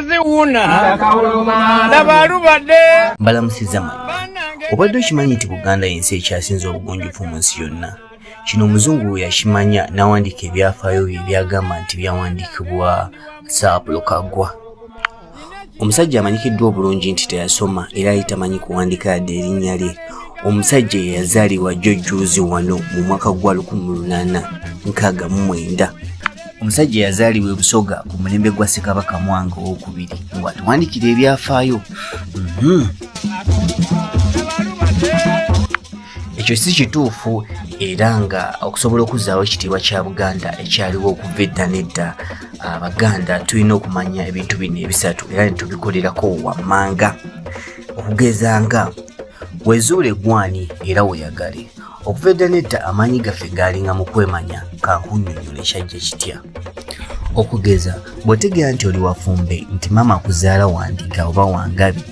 Ziwuna laba alubadde. Mbalamusiza mannya. Obadde okimanyi nti Buganda y'ensi ekyasinze obugunjufu mu nsi yonna? Kino omuzungu bwe yakimanya n'awandiika ebyafaayo bye byagamba nti byawandiikibwa Sir Kaggwa. Omusajja amanyikiddwa obulungi nti teyasoma era yali tamanyi kuwandiika yadde erinnya lye. Omusajja eyazaalibwa jjo jjuuzi wano mu mwaka gwa 1869. Omusajja yazaalibwa e Busoga ku mulembe gwa Ssekabaka Mwanga owokubiri ng'atuwandikira ebyafaayo. Ekyo si kituufu, era nga okusobola okuzzaawo ekitiibwa kya Buganda ekyaliwo okuva edda n'edda, Abaganda tulina okumanya ebintu bino ebisatu era ne tubikolerako wammanga. Okugeza nga wezuula eggwani era weyagale. Okuva edda n'edda amaanyi gaffe gaalinga mu kwemanya. Kankunnyonnyola ekyajja kitya. Okugeza bw'otegeera nti oli wafumbe, nti maama akuzaala wandiga oba wangabi,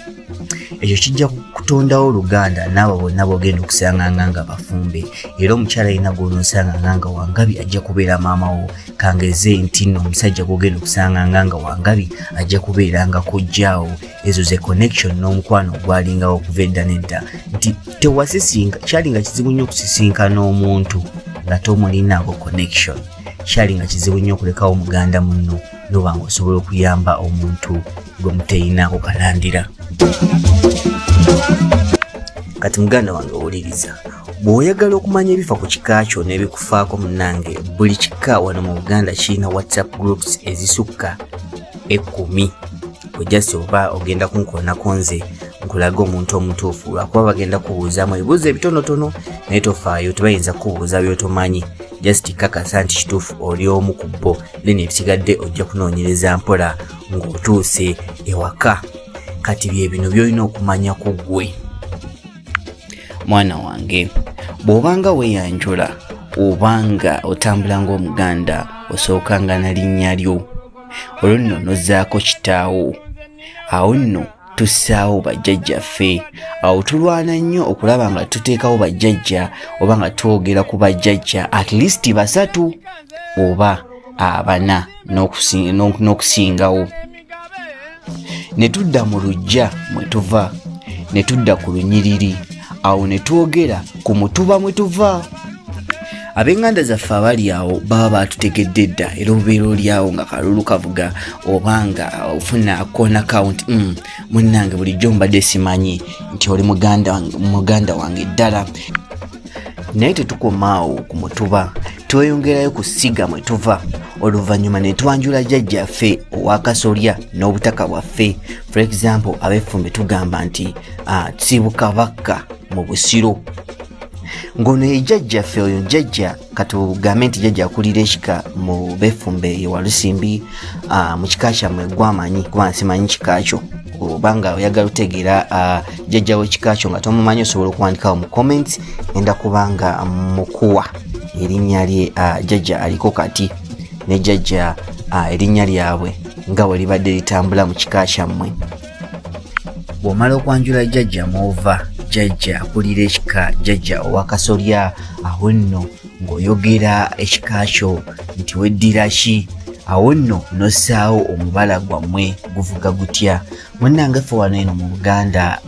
ekyo kijja kutondawo oluganda n'abo bonna b'ogenda okusanganga nga bafumbe. Era omukyala yenna gw'onoosanganga nga wangabi ajja kubeera maama wo. Kangeze nti nno omusajja gw'ogenda okusanganga nga wangabi ajja kubeera nga kojjaawo. Ezo ze connection n'omukwano ogwalingawo okuva edda n'edda, nti tewasisinka, kyalinga kizibu nnyo okusisinkana omuntu nga tomulinaako connection. Kyalinga kizibu nnyo okulekawo muganda munno noba nga osobola okuyamba omuntu gwe muteyinaako kalandira. Kati muganda wange owuliriza, bw'oyagala okumanya ebifa ku kika kyo n'ebikufaako, munnange, buli kika wano mu Buganda kirina WhatsApp groups ezisukka 10. Ojasi oba ogenda kunkoonako nze nkulaga omuntu omutuufu, lwakuba bagenda kubuuzaamu ebibuuzo ebitonotono, naye tofaayo, tebayinza kukubuuza by'otomanyi. Just kakasa nti kituufu oli omu ku bo, then ebisigadde ojja kunoonyereza mpola ng'otuuse ewaka. Kati bye bino by'olina okumanya ku ggwe, mwana wange. Bw'obanga weeyanjula obanga otambula ng'Omuganda, osookanga na linnya lyo, olwo nno nozzaako kitaawo, awo nno tussaawo bajjajjaffe. Awo tulwana nnyo okulaba nga tuteekawo bajjajja oba nga twogera ku bajjajja at least basatu oba abana n'okusingawo. Ne tudda mu luggya mwe tuva, ne tudda ku lunyiriri, awo ne twogera ku mutuba mwe tuva. Ab'eŋŋanda zaffe abali awo baba batutegedde dda, era obeera oli awo nga kalulu kavuga oba nga ofuna kona count. Munnange, bulijjo mbadde simanyi nti oli muganda wange ddala. Naye tetukomaawo ku mutuba, tweyongerayo ku ssiga mwe tuva, oluvannyuma ne twanjula jjajjaffe ow'akasolya n'obutaka bwaffe. For example, ab'effumbe tugamba nti tusibuka Bakka mu Busiro, ng'ono ye jjajjaffe. Oyo jjajja, katugambe nti jjajja akulira ekika mu b'effumbe ye Walusimbi, mu kika kyammwe gwamanyi, kuba nsimanyi kika kyo. Obanga oyagala otegeera jjajja w'ekika kyo nga tomumanyi, osobola okuwandikawo mu comments, enda kubanga mukuwa erinnya lye, jjajja aliko kati ne jjajja erinnya lyabwe nga bwe libadde litambula mu kika kyammwe. Bw'omala okwanjula jjajja mwova, jjajja akulira ekika, jjajja owakasolya, awo nno ng'oyogera ekika kyo nti weddira ki, awo nno nossaawo omubala gwammwe guvuga gutya. Munnange, ffe wano eno mu Buganda,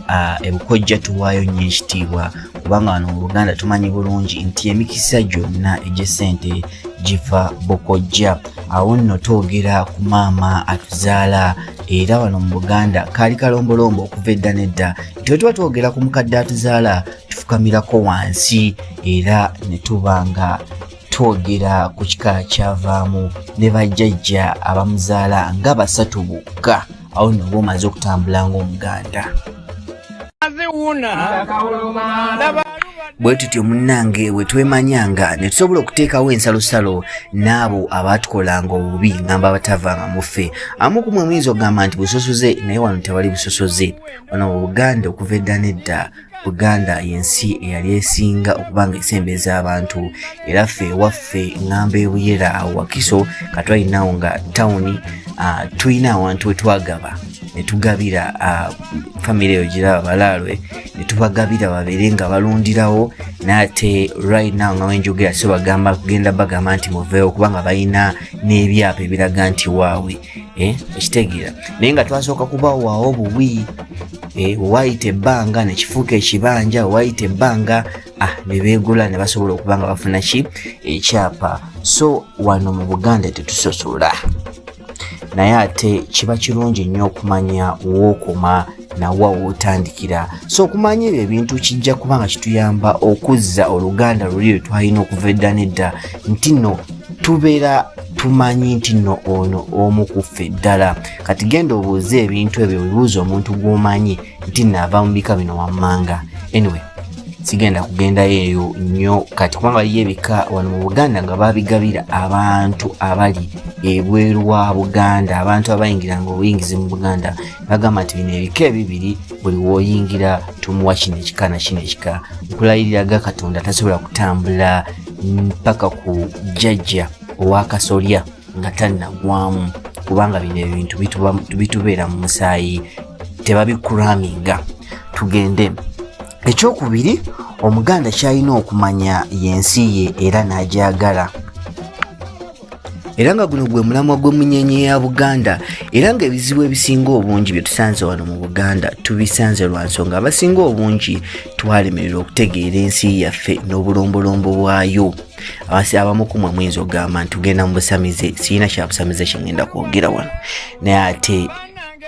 ebukojja tuwaayo nnyo ekitiibwa, kubanga wano mu Buganda tumanyi bulungi nti emikisa gyonna egy'essente giva bukojja. Awo nno twogera ku maama atuzaala, era wano mu Buganda kaali kalombolombo okuva edda n'edda nti bwe tuba twogera ku mukadde atuzaala, tufukamirako wansi era ne tuba nga twogera ku kika kyavaamu ne bajjajja abamuzaala nga basatu bokka. Awo nno oba omaze okutambula ng'Omuganda. Ziwuna laba. Bwe tutyo munnange bwe twemanyanga ne tusobola okuteekawo ensalosalo n'abo abaatukolanga obubi, ngamba abatavanga mu ffe. Amu ku mwe muyinza okugamba nti busosoze, naye wano tewali busosoze. Wano mu Buganda okuva edda n'edda Buganda y'ensi eyali esinga okuba nga esembeza abantu, era ffe ewaffe ŋŋamba ebuyera awo Wakiso katwalinawo nga tawuni, tulina awantu wetwagaba ne tugabira famire eyo giraba balaalwe ne tubagabira babeere nga balundirawo. Naye ate right now nga wenjogera so bagamba kugenda bagamba nti muveewo, kubanga balina n'ebyapa ebiraga nti waabwe, ekitegeera. Naye nga twasooka kubawaawo buwi, wewayita ebbanga nekifuuka ekibanja, wewayita ebbanga ne beegula ne basobola okuba nga bafuna ki ekyapa. So wano mu Buganda tetusosola, naye ate kiba kirungi nnyo okumanya wookoma nawa wootandikira. So okumanya ebyo ebintu kijja kuba nga kituyamba okuzza oluganda luli lwe twalina okuva edda n'edda, nti nno tubeera tumanyi nti nno ono omu ku ffe ddala. Kati genda obuuze ebintu ebyo, obibuuze omuntu gw'omanyi nti nno ava mu bika bino wammanga. Anyway, sigenda kugendayo eyo nnyo kati, kubanga waliyo ebika wano mu Buganda nga babigabira abantu abali ebweru wa Buganda, abantu abayingiranga obuyingizi mu Buganda. Bagamba nti bino ebika ebibiri buli w'oyingira tumuwa kino ekika na kino ekika. Nkulayirira ga Katonda tasobola kutambula mpaka ku jjajja ow'akasolya nga tannagwamu, kubanga bino ebintu bitubeera mu musaayi, tebabikuraminga. Tugende ekyokubiri, Omuganda kyalina okumanya y'ensi ye era n'agyagala, era nga guno gwe mulamwa gw'emunyenye ya Buganda. Era ng'ebizibu ebisinga obungi bye tusanze wano mu Buganda tubisanze lwa nsonga abasinga obungi twalemererwa okutegeera ensi yaffe n'obulombolombo bwayo. Abamu ku mmwe muyinza okugamba nti tugenda mu busamize. Sirina kya busamize kye ngenda kwogera wano, naye ate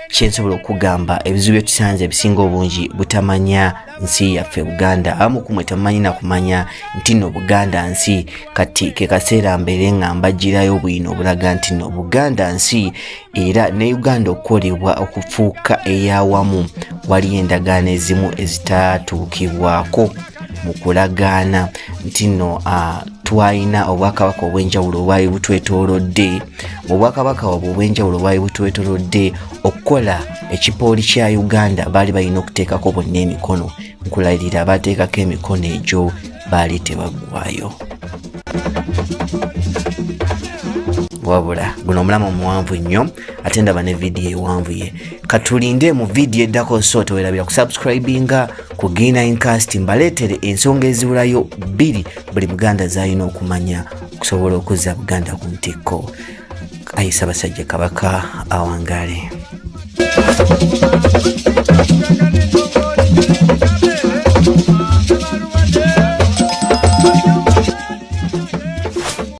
kyensobola okugamba, ebizibu byetusanze ebisinga obungi butamanya nsi yaffe Buganda. Abamu kumwe temumanyi na kumanya nti nno Buganda nsi. Kati ke kaseera mbeere nga mbagirayo bwino obulaga nti nno Buganda nsi, era ne Uganda okukolebwa okufuuka eyawamu waliyo endagaano ezimu ezitatuukibwako mu kulagaana nti nno twalina obwakabaka obw'enjawulo obwali butwetoolodde. Obwakabaka obwo obw'enjawulo obwali butwetoolodde okukola ekipooli kya Uganda baali balina okuteekako bonna emikono. Nkulayirira abateekako emikono egyo baali tebaggwayo. Wabula guno omulamu omuwanvu nnyo, ate ndaba ne vidiyo ewanvuye. Katulinde mu vidiyo eddako. So tewerabira kusubscribinga ku G9 Cast, mbaleetere ensonga eziwulayo bbiri buli Muganda z'alina okumanya okusobola okuzza Buganda ku ntikko. Ayi Ssaabasajja Kabaka awangaale.